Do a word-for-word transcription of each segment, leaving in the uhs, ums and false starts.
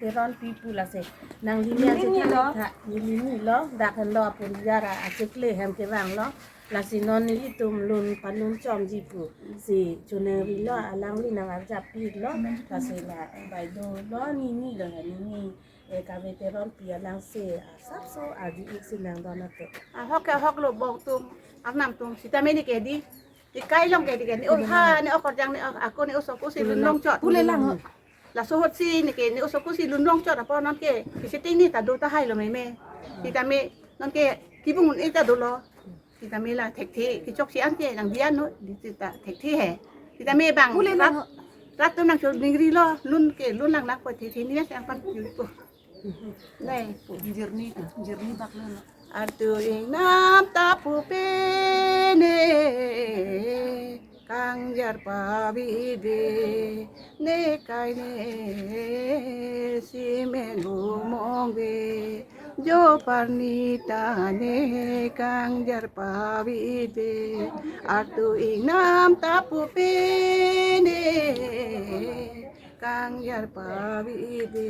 Teronpi pu lasi. Nangli ni Neli ni achiklo lo. Tha, neli ni lo, dak henlo apun jara achikle hem kevang lo. Lasi non nelitum lun palun chomji pu. Si chunari lo, alangli nang arjap pi lo. Lasi la baideo lo, neli ni lo, neli ni. Eh, Kave Teronpi alangsi, ah, sapso arju-ik si nangdon ato. Ahok ke ahok lo bong tum, arnam tum, sitame neke di. Ikai long ke di ke, ne o ha, ne o korjang, ne o ako, ne o soku si lun longchot. Pule lang ho. Laso ahut si neke, ne o soku si lun longchot apot non ke, kisiting ni ta do tahai lo meme. Sitame non ke kibung ni ta dolo. Sitame la thekthe, kechoksi an ke nang dian no, di sita thekthe he. Sitame bang, pule lang rat, ho. Rat tum nangchoningri lo, lun ke, lun lang lang po thekthe ni ya, si angpan yuri po. Nai, po. Jirni, jirni bak lo. Artu ingnam ta pupe ne, kangjar pavide, ne kai ne, simen humong ve, jo parni ta ne, kangjar pavide, artu ingnam ta pupe ne, kangjar pavide.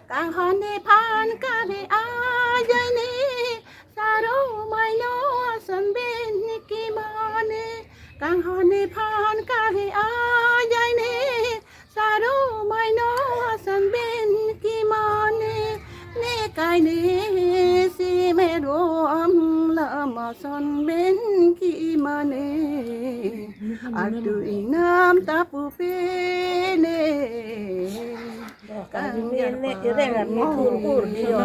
Kanghon nephan kave ajai ne, saro maino ason pen kemane. Kanghon nephan kave ajai ne, saro maino ason pen kemane. Ne kai ne simen ro am lam ason pen kemane. Artu ingnam ta pupe ne. Kangjar pavide, ireng arni thurpur di yo.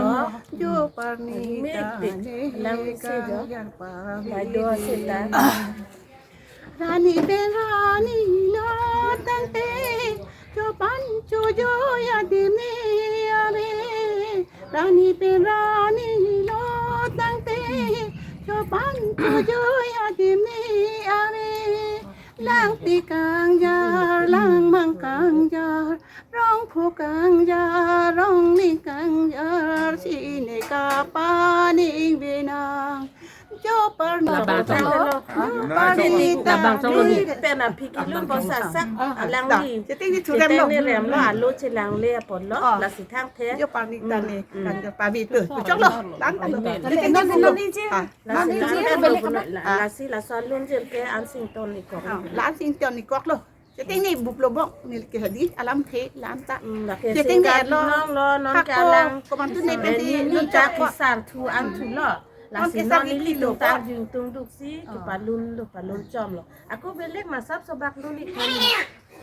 Jo parni ta ne, lang si jo, kangjar pavide. Baideo sita. Rani pen rani lo tangte, chopan chojoi adim ne ave. Rani pen rani lo tangte, chopan chojoi adim ne ave. Langpi kangjar, langmang kangjar, rongpho kangjar, rongning kangjar, sine kapaning benang. Jo parni ta, labang song lo. Jo parni ta, labang song lo ni. Pen aphi kelun bom sasak, alangli. Sitame ni thurem lo. Sitame ni rem lo, alo chelangle apot lo, oh, lasi thangthe. Jo parni ta ne, mm, kangjar pavide. Choklo, lan ta lo. Lasi lan ta lo. Ah. Lasi, lasi laso alun jir ke ansing ton-ikok. Ah, la ansing ton-ikok lo. Sitame ni buplo bong, neli ke hadi alam the, lan ta. Hmm, la ke sitame singkat lo, non lo, non ke ako, alang komantu ne pen ne, ni non ta chak ko. Kisar thu an thu lo. Non lasi kisar non neli di lo ta ko. Jung tung duk si, ah, kepalun lo, palun chom lo. Ako belek ma sapso bak lun-ik kali.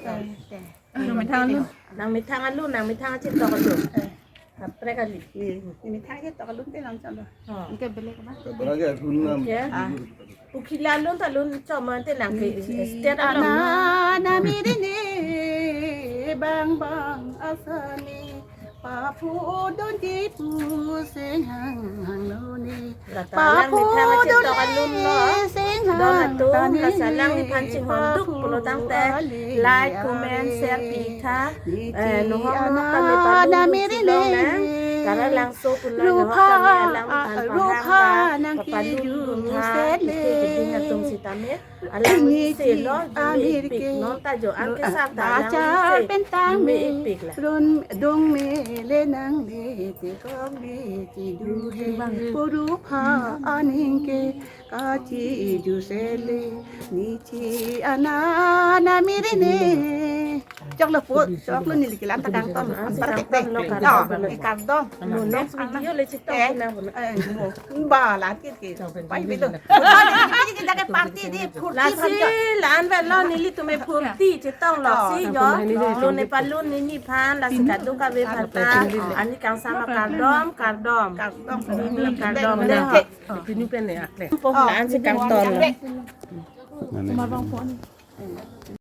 Te, te. Nang methang alun. Nang methang alun, nang methang achetok alun. Eh. Kaprek kali. Ni, ni methang achetok alun te nang chom lo. Oh. Anke belek ba? Kaprek alun nam. Ya. Ah. Pukhila alun ta lun chom ante nang ke state along. Ana na miri ne bang bang asani. Paphu donji pu seng hang hang lo ne. Lata alang methang achetok alun lo. Don atum, lasi alangliphan chinghon duk pulo tangte like, comment, share pi tha. Eh, nohok nohok tame palun dun si long nang. Kara langso pu nang nohok tame alangphan pahang ta papalun dun tha. Ike keding atum sitame. Alangli se lo, me-ikpik non ta jo, anke sa ta alangli se me-ikpik la. Run dung mele nangle te kok le te du he. Puru pha aning ke kachi ju sele, nichi ana na miri ne. Choklo po, choklo neli ke lan ta kangton. Ansi anpar kangton tek lo, tek. Kardom. Oh, ni kardom. Lo, next video le chetok, eh, na ho na. Eh, mo. Ba, lan ke ke. Pai bilo. Kita ke party di, party. Lasi, la-an vet lo nelitum apharty chetong lo. Oh, si jo. Lo ne palun neliphan, lasi kadokave aphan ta. Ani kangsam kardom, kardom. Kardom. Kardom. Pinu pen ne akle. Po la-an si kangton lo. Mane.